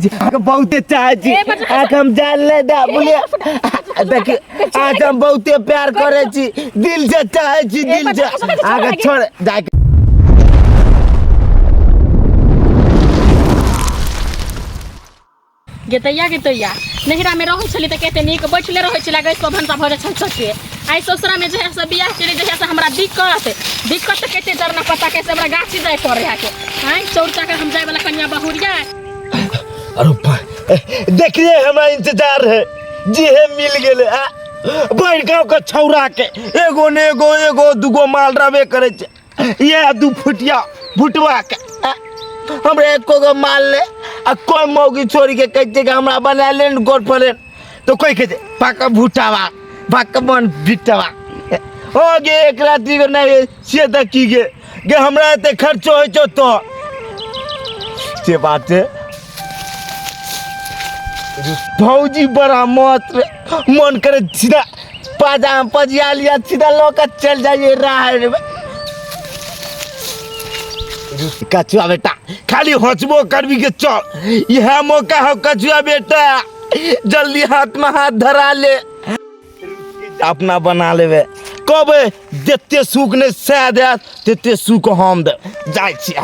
अहाँके बहुते चाहै छी। ए, बच्चा। अहाँके हम जान ले दा बोलिए। देखिए, आज हम बहुते प्यार करै छी, दिल से चाहै छी, दिल से। अहाँके छोड़ जाके गेतैया गेतैया नैहरा में रहै छली तऽ कते नीक बैठले रहै छलै, गैस पर भनसा भऽ जाइ छल सबके। आइ ससुरा में जहिया से बियाह केली, जहिया से हमरा दिक्कत दिक्कत तऽ कते जरना पता के से हमरा गाछी जाय पड़े है के आइ चौर चाकर हम जाय वाला कन्या बहुरिया। अरे बा, देखिए हमरा इंतजार है जी है मिल गेले। आ बढ़ गाँव के छौरा के एगो ने एगो एगो दूगो माल रहबे करे छै, ये दू फुटिया फुटवा के। आ, हमरा एको गो माल ले आ कोई मौगी छोड़ी के कहते कि हमरा बना ले न गर्लफ्रेंड, तो कोई कहते पाका भुटावा पाका मन बिटवा हो गे। एक राति के नहीं से तऽ की गे गे हमरा एते खर्चो होइ छौ तो से बात है। भौजी बड़ा मस्त रे, मन करे सीधा पाजामा पजिया लिया सीधा लऽ के चल जाइए राह रे। कछुआ बेटा खाली हंसबो करबी के चल, यह मौका हो कछुआ बेटा, जल्दी हाथ में हाथ धरा ले, अपना बना लेबे। कब जते सुख नहीं सह दे तते सुख हम दे जाइ छी।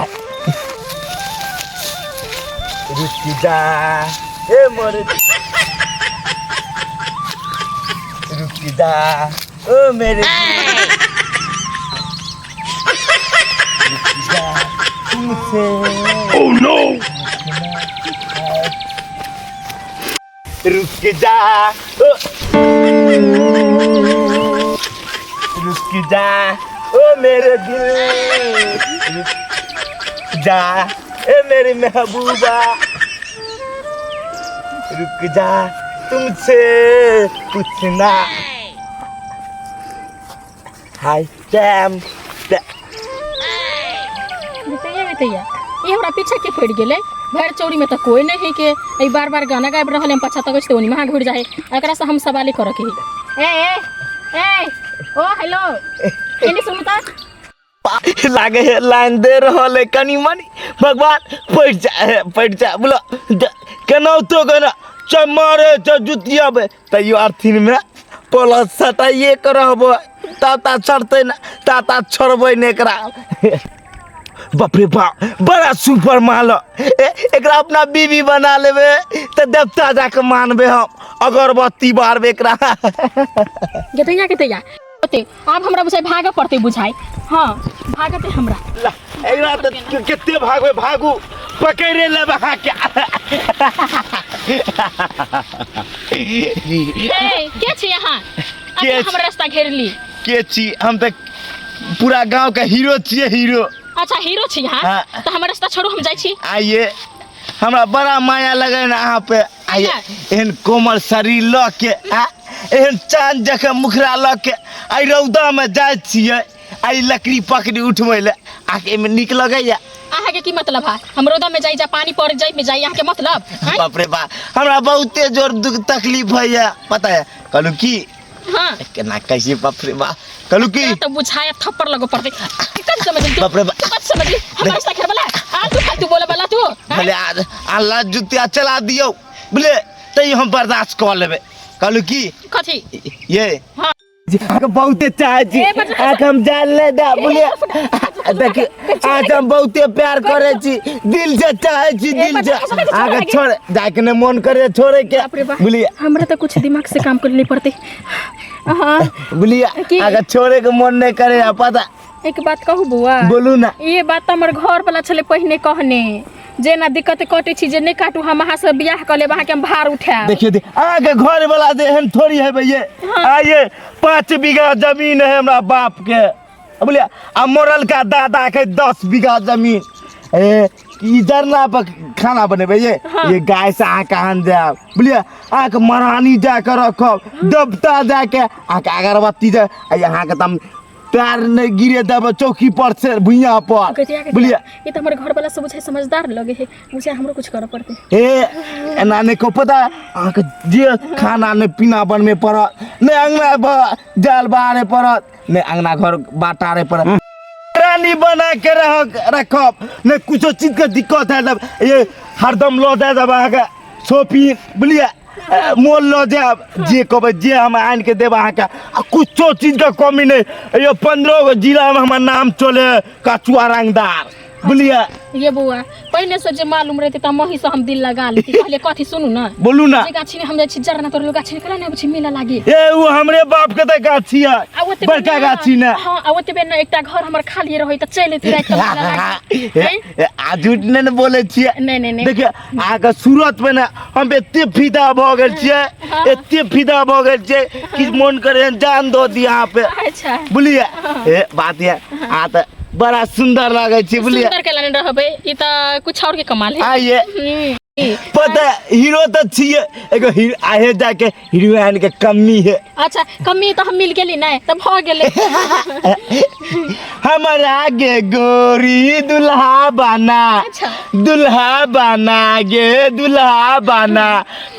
रुक जा ए मोर, रुक जा ओ मेरे, रुक जा तुमसे। Oh no, रुक जा ओ, रुक जा ओ मेरे दिल, रुक जा ए मेरी महबूबा, रुक जा तुमसे कुछ ना। हाय डैम। बितैया बितैया ये हमरा पीछे के पड़ गेलै? भरि चौरी में तऽ कोई नहीं है के एहि बार बार गाना गाबि रहल हम, पाछा तकै छै तऽ ओनी महा घुरि जाइ है। एकरा से हम सवाले करऽ के है। ए ए ए ओ हेलो, एने सुनू तऽ। लागे है लाइन दे रहल है कनी मनी, भगवान पड़ जाए पड़ जाए। बोलो केना तो केना चाहे मारे चाहे जुतियाबे तैयो अर्थिन में प्लस सटाइए के रहबो, ताता छड़तै ना ताता छोड़बै ने एकरा। बाप रे बाप, बड़ा सुपर माल है। एकरा अपना बीवी बना लेबे तऽ देवता जाके मानबे हम, अगरबत्ती बारबे एकरा। गेतैया गेतैया ओते आब हमरा बुझाइ भागऽ पड़तै बुझाइ। हाँ भागते हमरा। ला, एकरा तऽ कते भागबै, भागू पकड़े लेबै अहाँके। ए के छी अहाँ? के अहाँ छी? हमर रास्ता घेरली। के छी हम? तऽ पूरा गांव के हीरो छियै, हीरो। अच्छा हीरो छी अहाँ? हाँ। तऽ हमर रास्ता छोड़ू, हम जाइ छी। आइए, हमरा बड़ा माया लगे ने अहाँ पे। आइए, एहन कोमल शरीर लऽ के आ एहन चाँद जकाँ मुखरा लऽ के आइ रौदा में जाइ छियै, आइ लकड़ी पकड़ी उठबै लए, अहाँके एहिमे नीक लगैया? अहाँके की मतलब है? हम रौदा में जाइ जा पानी पड़ जाइ में जाइ, अहाँके मतलब आँय? बाप रे बाप, हमरा बहुते जोर दुख तकलीफ होइया पता है। कहलू की हाँ केना कैसे, बाप रे बाप, कहलू की तो बुझाया थप्पड़ लगो पड़ते। कब समझ तू? बाप रे बाप। कब समझ हमरा रास्ता घेर वाला आ तू फालतू बोले वाला तू आँय? भले आज अल्लाह जुतिया चला दियौ बुझले तैयो हम बर्दाश्त कऽ लेबै। कहलू की कथी? ये हाँ। अहाँके बहुते चाहै छी, ए, बच्चा। अहाँके हम जान ले दा बोलिए। देखिए, आज हम बहुते प्यार करै छी, दिल से चाहै छी, दिल से। बच्चा, बच्चा, अहाँके बच्चा। छोड़ जाके नहि मन करे छोड़े के बाप रे बाप। बुझलिए। हमरा तो कुछ दिमाग से काम करे नहीं पड़ते। हाँ बुझलिए। की? अहाँके छोड़े के मन नहि करे पता। एक बात कहू बौआ? बोलू ना। ये बात तऽ हमर घर वाला छलै पहिने कहने, जेना दिक्कत कटै छी जे नहि काटू, हम अहाँ से बियाह कऽ लेब, अहाँके हम भार उठायब। देखियो दे, अहाँके घर वाला जे एहन थोड़ी है भैये। आइए 5 बीघा जमीन है हमरा बाप के बुझलिए, आ मरल का दादा के 10 बीघा जमीन। ए ई जरना पर खाना बनेबै ये। हाँ। ये गाय से अहाँ कहाँ जायब बुझलिए, अहाँके महारानी जाके रखब, देवता जाके अहाँके अगरबत्ती जाए, आ अहाँके तऽ हम पैर नहीं गिरे देबै चौकी पर से भुइयाँ पर बुझलिए। ये तो हमर घर वाला सब बुझाइ समझदार लगे है, बुझाइ हमरो कुछ करऽ पड़तै। ए एना नहीं कहू, पता है अहाँके जे खाना नहीं पीना बनबे पड़त, नहीं अंगना जाल बाहरे पड़त, नहीं अंगना घर बाटारे पड़त, रानी बना के रह रखब, नहीं कुछो चीज के दिक्कत है तब ये हरदम लऽ जाय देब अहाँके शॉपिंग, बुझलियै? मोल लऽ जायब, जे कहबै जे हम आनि के देब अहाँके, आ कुछो चीजके कमी नहि। यो 15 गो जिलामे हमर नाम चले, कचुआ रंगदार, बुझलियै? ये बौआ, पहले से जे मालूम रहते त मही से हम दिल लगा लेती। कहले कथी, सुनू ना। बोलू ना। जे गाछी में हम जाइ छी जरना तोड़, गाछी में केना नहि अबै छी मेला लागे? ए, ओ हमरे बाप के तऽ गाछी है। आ ओतबे बड़का गाछी ने। हाँ, आ ओतबे ने एकटा घर हमर खाली रहै तऽ चलि एती राति के मेला लागे। हैं? ए, आ झूठ नहि ने बोलै छियै? नहि नहि नहि। देखियौ, अहाँके सूरत पे ने हम एते फिदा भऽ गेल छियै, एते फिदा भऽ गेल छियै कि मोन करे जान दऽ दी अहाँ पे। अच्छा। बुझलियै? ए, बात यऽ, अहाँ तऽ बड़ा सुंदर लागै छी, बुझलियै? सुंदर केला नहि रहबै, ई तऽ कुछ और के कमाल है। आइए। पता है, हीरो तऽ छियै, एगो हीरो आहे जाके हीरोइन के कमी है। अच्छा, कमी तऽ हम मिल गेली नहि तऽ भऽ गेलै। हमर आगे गोरी दुल्हा बना। अच्छा। दुल्हा बना गे दुल्हा बना,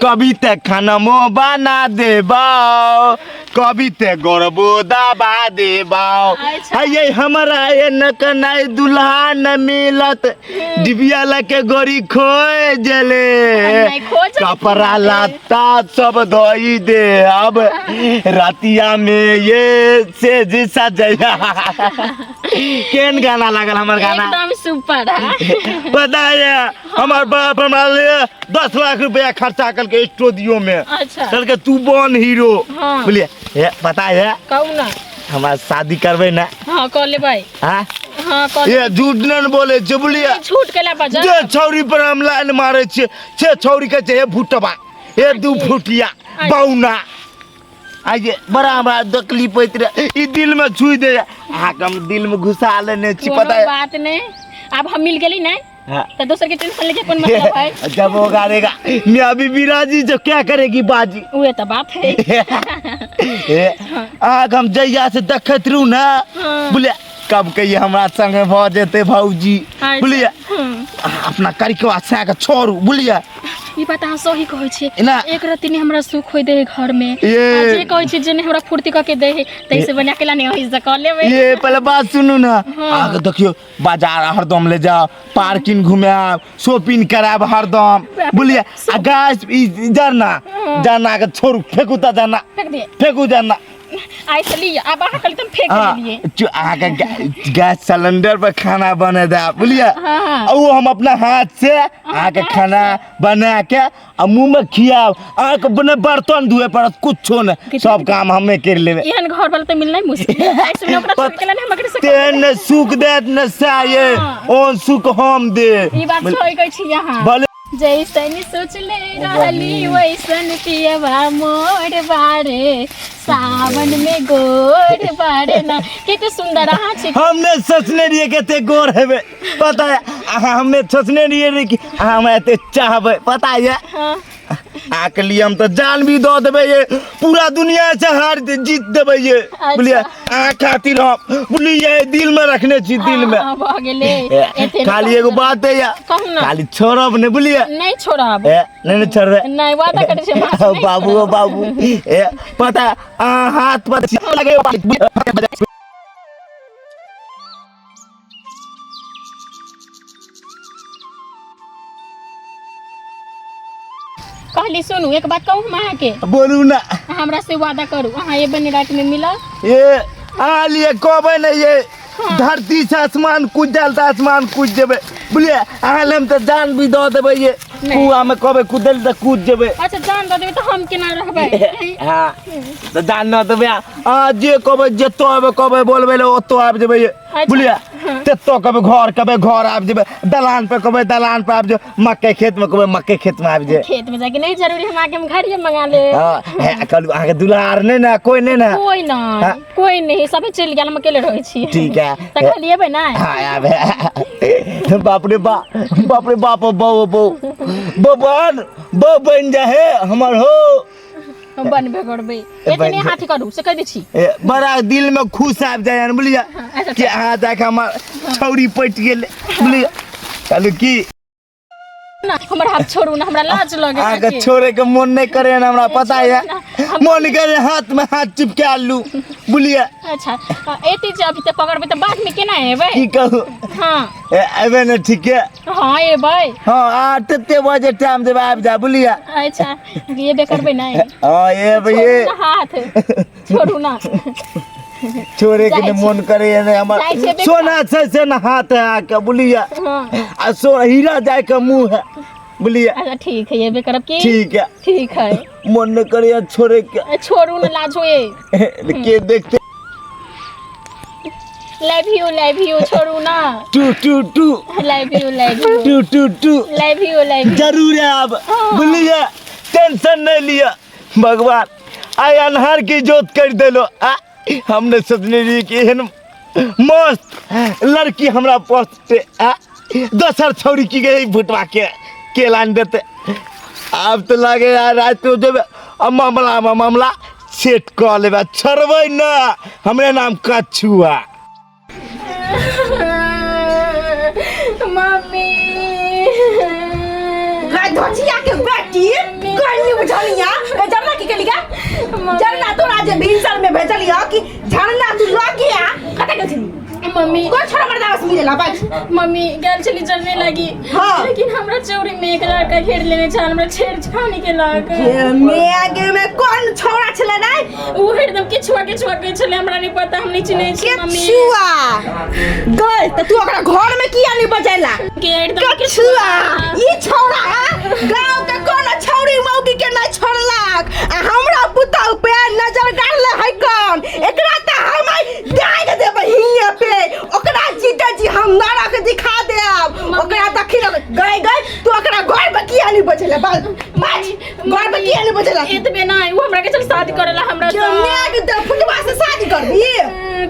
कभी ते खानमो बना देबाओ, कभी ते गरबो दबा देबाओ। अच्छा। ये हमरा ये नकनाई दुल्हा न मिलत, डिबिया लके गोरी खोज जले। नहीं खोज। कपड़ा लत्ता सब धोई दे, अब रातिया में ये से जी सजया। केन गाना लागल हमर गाना? एकदम सुपर है। पता है, हमार बाप हमरा लिए 10 लाख रुपया खर्चा करके स्टूडियो में। अच्छा। कहलकै तू बन हीरो। हाँ। बुझलियै? हे, पता है। कहू ना। हमरा शादी करबै ना? हाँ, कऽ लेबै। हाँ? हाँ, कऽ। ये झूठ नहीं बोले छै, बुझलियै? झूठ केला बजा? जे छौरी पर हम लाइन मारे छियै से छौरी कहै छै, हे भुटबा, हे दू फुटिया बौना। आइए बड़ा हमरा तकलीफ होइत रहे, ई दिल में छुई दे, अहाँके हम दिल में घुसा लेने छी। कोनो पता है। बात नहीं, अब हम मिल गेली नहीं हाँ। तो दोसर के टेंशन लेके कोन मतलब है? जब होगा रहेगा मियाँ बीबी राजी, जो क्या करेगी बाजी। उहे तो बात है। ए, अहाँके हम जहिया से देखैत रहू ने, हाँ। बुझलियै, कब कहिए हमरा संगे भऽ जेतै भौजी। अच्छा। बुझलियै? हम्म। अहाँ अपना करिकवा सए के छोड़ू, बुझलियै? ई बात अहाँ सही कहै छियै। ना। एक रत्ती नहि हमरा सुख होय दे है घर में। ये। आ जे कहै छियै जे नहि हमरा फुर्ती कऽ के दे है, तै से बना के लाने ओहि से कऽ लेबै। ये पहले बात सुनू ना। हाँ। अहाँके देखियौ, बाजार हरदम ले जाओ, पार्किंग घुमायब, शॉपिंग करायब हरदम, बुझलियै? आ गाछ ई जरना, जरना के छोड़ू, फेकू तऽ जरना। फेंक दिए। फेकू जरना। आइ से लिअ, आब अहाँ कहली तऽ हम फेंक हाँ, देलियै। अहाँके गैस सिलेंडर पर खाना बने देब, बुझलियै? हाँ। आ ओ हम अपना हाथ से अहाँके खाना बना के आ मुँह में खियाब। अहाँके बने बर्तन धोए पड़त, कुछो नहि, सब काम हमे कर लेबै। एहन घर वाला तऽ मिलनाइ मुश्किल है। आइ से ओकरा छोड़ के लाने हम एकरे से ते ने सुख देत ने साये, हाँ। ओन सुख हम दे। ई बात सही कहै छी अहाँ। भले। जैसन सोचले रहली वैसन पियवा मोर बारे, सावन में गोर बारे ना। कते सुंदर अहाँ छी। हमने सोचने रहिए कते गोर हेबे, पता है? अहाँ हमे सोचने रहिए रे कि अहाँ हमरा एते चाहबै, पता है? हाँ। अहाँके लिए हम तऽ जान भी दऽ देबै, ये पूरा दुनिया से हार जीत देबै ये। अच्छा। बुझलियै? अहाँ खातिर हम, बुझलियै, दिल में रखने छी, दिल में। हाँ, भऽ गेलै। एते खाली एगो बात है या। कहू ना। खाली छोड़ब ने, बुझलियै? नहीं छोड़ब। ए, नहीं नहीं छोड़बै। नहीं, वादा करै छी हम अहाँ से, नहीं बाबू ओ छोड़ब। बाबू, ए पता है, अहाँ हाथ पर लगे। कहली सुनू, एक बात कहू हम अहाँके? बोलू ना। अहाँ हमरा से वादा करू, अहाँ एबै ने राति में मिलब? ये अहाँ लिए कहबै ने, ये धरती से आसमान कूद जाल तऽ आसमान कूद जेबै, बुझलियै? अहाँ ले हम तऽ जान भी दऽ देबै ये। नहि। कुआ में कहबै कूदल तऽ कूद जेबै। अच्छा, जान दऽ देबै तऽ हम केना रहबै? हाँ, तऽ जान न देबै, अहाँ जे कहबै, जतऽ आबै कहबै बोलबै ले, ओतऽ आबि जेबै ये। बुझलियै? तेतऽ कहबै घर, कहबै घर आबि जेबै, दलान पर कहबै दलान पर आबि जेबै, मकई खेत में कहबै मकई खेत में आबि जेबै। खेत में जाके नहीं जरूरी, हम आके हम घरे मंगा ले। हाँ, हे, कहलू अहाँके दुल्हा आर नहि ने, कोइ नहि ने? कोई नहीं। हाँ। कोई नहीं, सबे चलि गेल, हम अकेले रहै छी। ठीक है। तऽ खाली एबै ने? हाँ, आबे। बाप रे बाप, बाप रे बाप, बौ बौ बबन बौ बनि जा हे हमर हो। हम बनबे करबै, एतने हाथी करू से कहि दै छी। ए, बड़ा दिल में खुश आबि जाए, बुझलियै? अच्छा। कि अहाँ जाके हमर छौरी पटि गेल, बुझलियै? कहलू की ना, हमर हाथ छोड़ू ना, हमरा लाज लगे। अहाँके छोड़े के मोन नहि करे हमरा, पता है। मन करे हाथ में हाथ चिपका लू बुझलिए। अच्छा, एते जे अभी तऽ पकड़बै तऽ बाद में केना एबै? की कहू? हाँ। एबै ने, ठीक है? हाँ, एबै। हाँ, आ तते बजे टाइम देबै, आबि जा, बुझलिए। अच्छा, एबे करबै नहि? हाँ, एबै। छोड़ू ना हाथ, छोड़ू ना। छोड़े के जाइ नहि छी। मन करे ने हमर। जाइ छियै, सोना छै से ने हाथ है आके, बुझलिए। हाँ। आ सो हीरा जाय के मुँह है, बुझलिए। अच्छा, ठीक है, एबे करब की? ठीक है। ठीक है। मन नहीं करे छोड़े के। छोड़ू ना, लाजो ए। के देखते। लव you, love you, छोड़ू ना। To to to. Love you, love you. To to to. Love you, love you. जरूर है अब, बुझलिए, टेंशन नहीं लिया। भगवान आइ अन्हार की जोत कर देलो। आ हमने सोचने रही कि एहन मस्त लड़की हमरा पहुँचते, आ दोसर छौड़ी की गई भुटवा के लान देते। आब तो लागे यार रात को जब अब मामला में मामला सेट कऽ लेबै, छोड़बै ना, हमरे नाम कछुआ। मम्मी। गाय धोचिया के बेटी, गई बुझलिया ए जरना की केली गा? जरना तोरा जे भिनसर में भेजलिया कि झरना तू लग गया, कते गेल छली? मम्मी। कोन छोरा मर्दावा से मिलेला बाज? मम्मी, गेल छली जरने लागी। हाँ। लेकिन हमरा चौरी में एक लड़का घेर लेने छल, हमरा छेड़छाड़ी केलक। मे आगे में कोन छोरा छले नै? उ एकदम किछुआ किछुआ के छले, हमरा नहीं पता, हम नहीं चिन्है छी मम्मी। केछुआ गई त तू ओकरा घर में किया नहीं बजैला? के एकदम कछुआ ई छौड़ा गांव के कोनो छौड़ी मौगी के नहीं छोड़लक आ हमरा पुतहु पे नजर गाड़ले है कौन? एकरा त हम दाग देबै हियां पे, ओकरा जीते जी हम नरक दिखा देब ओकरा। दखिन गई गई, तू ओकरा घर में किया नहीं बजेला? बाल बाज, घर में किया नहीं बजेला? एतबे नहीं, उ हमरा के चल शादी करेला हमरा क्यों से। मेघ दे फुटवा से शादी करबी?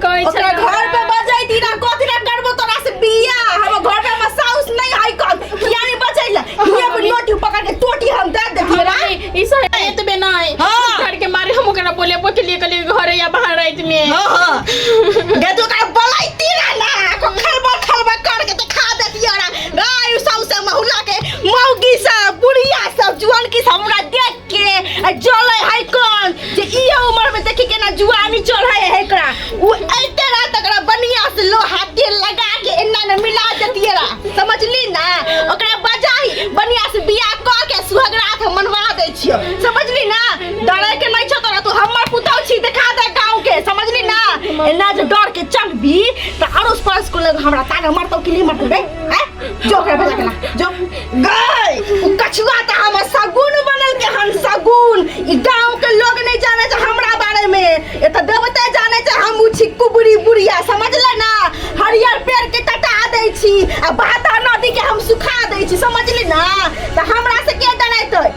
कहै ओकरा छलै घर पे बजैती ना, कथी ना करबो तोरा से बियाह? हम घर पे हमर साउस नहीं है कौन? किया नहीं बजैला? हियां पे नोटी पकड़ के टोटी हम दे देती ना। ई सब एतबे नहीं। हाँ। घर के मारे हम ओकरा बोले के लिए कहलिए घरे या बाहर रात में। हाँ हाँ, गे तू ओकरा बोलैती ना ना को खलबा खलबा करके तो खा देती रा गाय साउस से महुला के मौगी सब, बुढ़िया सब, जुआन की सब हमरा देख के आ जलै है कौन जे ई उम्र में देखी केना जुआनी चढ़ै है एकरा। उ ऐते रहा तकरा बढ़िया से लोहा तेल लगा के एना ने मिला देतिए रा, समझली ना? ओकरा बजाही बढ़िया से बियाह क के सुहागरात हम मनवा दै छियो, समझली ना? डरे के नहीं छौ तोरा, तू हमर पुतहु छी, देखा दे गाँव के, समझली ना? एना जे डर के चलबी त अड़ोस पड़ोस के लोग हमरा ताना मारतौ कि नहीं मारतौ बे? हैं, जो ओकरा भेजा के ला जो। गई उ कछुआ त हमर सगुन बनल के हन सगुन। ई गांव के लोग नहीं जाने छै हमरा बारे में, ए त देवते जाने छै हम उ छी कुबरी बुढ़िया, समझले ना? हरियर पेड़ के कटा दै छी आ बहता नदी के हम सुखा दै छी, समझली ना? त हमरा से के डराइतै?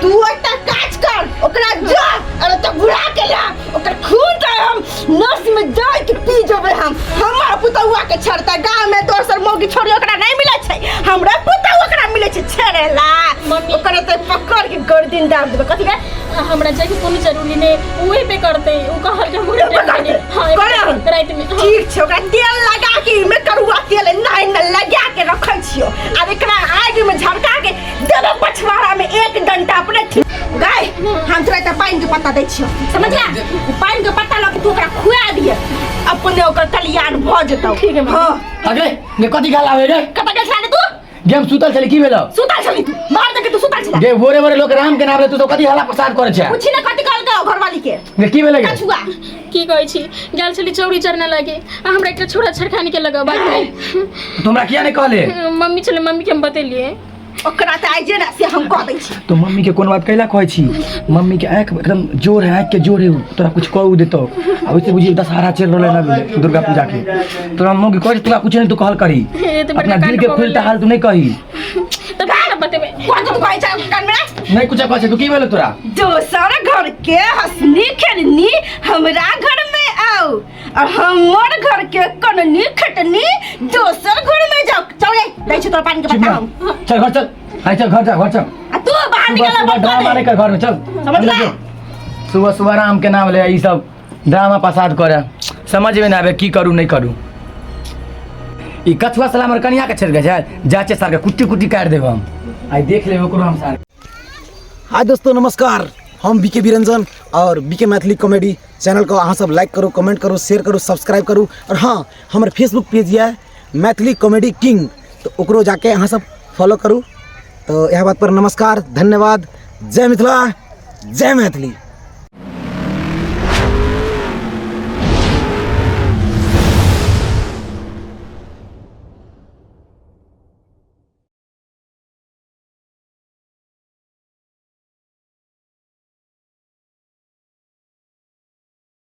तू एकटा काज कर, ओकरा जा अरे तो घुरा के ला, ओकर खून के हम नस में जाय के पी जेबै हम। हमर पुतहुआ के छेड़तै गाँव में दोसर मौगी छोड़ी ओकरा नहीं मिलै छै, हमरा पुतहु ओकरा मिलै छै छेड़ेला। मम्मी। ओकरा तऽ पकड़ के गर्दन दाब देबै। कथी के? हमरा जाइके कोनो जरूरी नहीं, उहे पे करते, उ कहल के हम एबे करतै? हाँ। करे? रात में, हाँ। ठीक छै, ओकरा तेल लगा के में करुआ तेल नहीं न लगा के रखै छियो आब एकरा आगि में झड़का के देबै पछवाड़ा में एक डंटा अपने। ठीक गाय, हम तोरा एकटा पानि के पत्ता दै छियो, समझला? उ पानि के पत्ता लऽ के तू ओकरा खुआ दिहे, अपने ओकर कल्याण भऽ जेतौ। ठीक है, मम्मी। हाँ। अगे गे, कथी गाल आवे रे? कतऽ गेल छला रे तू? गे, हम सुतल छली, की भेलो? सुतल छली तू? मार दे के तू सुतल छला। गे, भोरे भोरे लोक राम के नाम ले, तू तो कथी हल्ला प्रसाद करे छै? पूछी ने कथी कहलकै घरवाली के। गे, की भेलै गे? कछुआ। की कहै छी, गेल छली चौरी चढ़ने लागी आ हमरा एकटा छोरा छड़खानी के लगा बात में। तू हमरा किया नहीं कहले? मम्मी छलै, मम्मी के हम बतेलिए। ओकरा तऽ आइ जे ने से हम कह दै छी। तो मम्मी के कोन बात कैला कहै छी? मम्मी के आँख एकदम जोर है, आँख के जोर है, तोरा कुछ कहू देतो आ वैसे बुझी दशहरा चल रहलै ना दुर्गा पूजा के, तोरा मम्मी कहै छै, तोरा कुछ नहीं, तू कहल करी। ए, तऽ बड़का अपना दिल के कांड भऽ खुलता गेलै। हाल तू नहीं कही। तऽ केना बतेबै? कथी तू कहै छै कान में? नहीं कुछ कहै छै। तू की भेलो तोरा? दोसर घर के हंसनी खेलनी हमरा घर में आओ और हमर घर के कननी खटनी दोसर घर में जाओ। चल रे, दै छी तोरा पानी के पत्ता हम। चल घर चल, हाय चल घर जा, घर चल। आ तू बाहर सुबह निकल। सुबह ड्रामा नहीं कर घर में, चल। समझला? सुबह सुबह राम के नाम ले ई सब ड्रामा पसाद करे, समझ में ना आबे की करू नहीं करू। ई कछुआ साला हमर कनिया के छेड़ के जाए जाचे, सार के कुट्टी कुट्टी काटि देब हम, आइ देख लेब ओकरो हम सार। हाय दोस्तों, नमस्कार। हम बीके बिरंजन और बीके मैथिली कॉमेडी चैनल को अहाँ सब लाइक करू, कमेंट करू, शेयर करू, सब्सक्राइब करू। और हाँ, हमर फेसबुक पेज यऽ मैथिली कॉमेडी किंग, तो ओकरो जाके अहाँ सब फॉलो करू। तो यह बात पर नमस्कार, धन्यवाद, जय मिथिला, जय मैथिली।